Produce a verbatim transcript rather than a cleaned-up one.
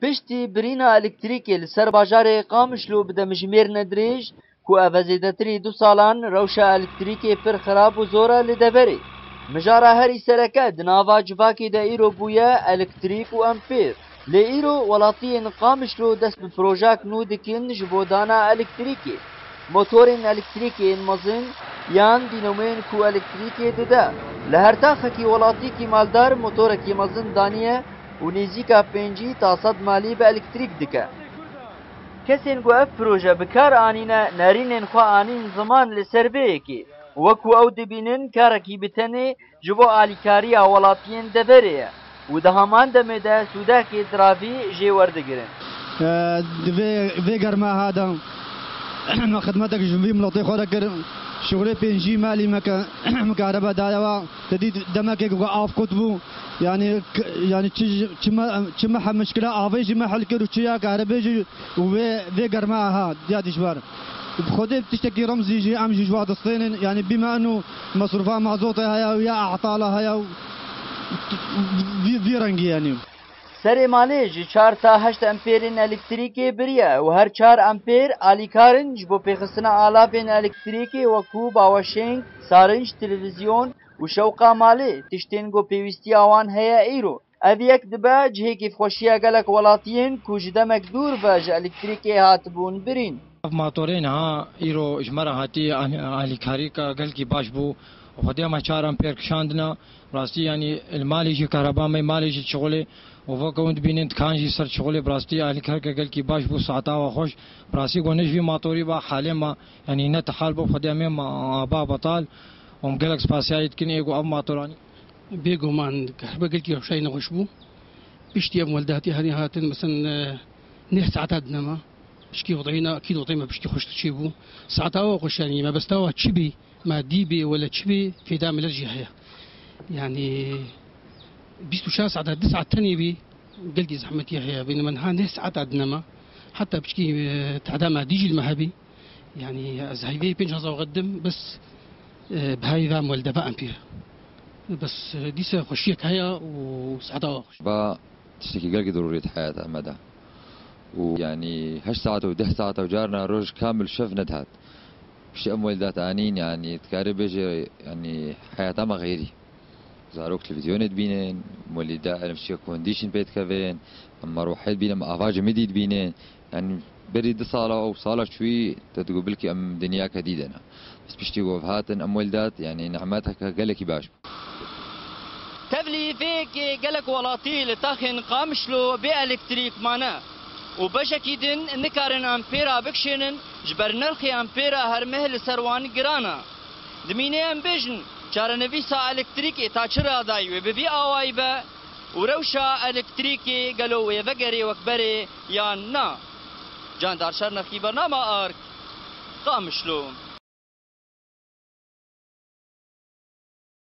Piştî birîna elektrîkê li ser bajarê Qamişlo bi demjimêr nedirêj, ku ev e zêdetirî du salan rewşa elektrîkê pir xirab û zor e li deverê. Mijara herî sereke di nava civakê de îro bûye elektrîk û empêr. Lê îro welatiyên Qamişlo dest bi projak nû dikin ji bo dana elektrîkê. Motorên elektrîkê yên mezin yan dînamoyên ku elektrîkê dide. Li her taxekî welatîkî maldar motorekî mezin daniye û nêzîka pêncî ta sed malî bi elektrîk dike. Kesên ku ev proje bi kar anîne, nerînên xwe anîn ziman li ser vê yekê. Wekû ew dibînin, karekî bi tenê ji bo alîkariya welatiyên deverê ye û di heman demê de sûdekê diravî jê werdigirin. Di vê, vê germa ha de me xidmetek ji vî miletê xwe de kir. Şixulê pêncî malî me ke, me karebe daye wa. Te dît demekê ku av qut bû. Yani, k-, yani çi, çi me, çi me he mişkile avê jî me hel kir û çi ya karebê jî û vê, vê germa ha ya dijber. Bi Xwedê tiştekî remzî jî em jî ji wa distênin. Yani bîme eno mesrûfa mazotê heye û ya ehtala heye û vî, vî rengî yani. Serê malê ji çar ta heşt empêrên elektrîkê biriye û her çar empêr alîkar in ji bo pêxistina alavên elektrîkê wekû baweşênk, sarinc, televîzyon û şewqa malê, tiştên ku pêwîstiya wan heye îro. Ev yek dibe cihê kêfxweşiya gelek welatiyên ku ji demek dûr ve ji elektrîkê hatibûn birîn. Ev matorê niha îro ji me re hatiye an-, alîkarîka gelkî baş bû. Xwedê me çar empêr kişandine. Rastî, yanî, li malê jî kahreba me, malê jî şixulê û veke hûn dibînin dikan jî ser şixulê. Bi rastî alîkarke gelkî baş bû, saeta wa xweş. Bi rastî ku ne ji vî matorî ba halê me, yanî, ne tihal bû, Xwedê em ê ma-, aba betal. Û em gelek spasiya wî dikin, ê ku ev matoranî. Bêguman kahreba gelkî rewşayî nexweş bû. Piştî ev weldatî herî hatin, mesela, e, neh saeta dinema. Pişkî wextayî na, akîd wextayî me pişkî xweş çê bû. Saeta wa xweş, yanî, mebesta wa çi bî? Ma dî bê wele çi bê, fêda millet jî heye. Yani bîst û çar saet, du saet tenê bî, gelkî zehmetî heye. Bîne min ha neh saet dinema. Heta piçkî, e, tehda ma dî jî li me hebî. Yani ez heyvê pênc hezar wedim, bes, e, bi heyva mueldeva em pê. Bes, e, dîse xweşiyek heye û saeta wa xweş. Ba tiştekî gelkî dirûrî di heyata me de. Û, yanî, heşt saet û deh saet û carna roj kamil şev nedihat. Piştî em weldat anîn, yanî, dikarî bêjî, yanî, heyata me xeyrî. Zarok televîzyonê dibînin, welîda em şiye kondîşin pê dikevin, em merwehê dibînin, em ava cimidî dibînin. Yanî, berî du sala û sala çûyî te digot bilkî em dinyake dî de ne. Bes piştî ku ev hatin, em weldat, yanî, nehmeteke gelekî baş bû. Tevlî vê yekê gelek welatî li taxên Qamişlo bê elektrîk mane û beşekî din nikarin empêra bikişênin, ji ber nirxê empêra her meh li ser wan giran e. Dimîne em bêjin, çarenivîsa elektrîkê ta çi radayî wê bi vî awayî be û rewşa elektrîkê gelo wê vegerê wek berê yan na? Candar Şernexkî, Bernama Ark, Qamişlo.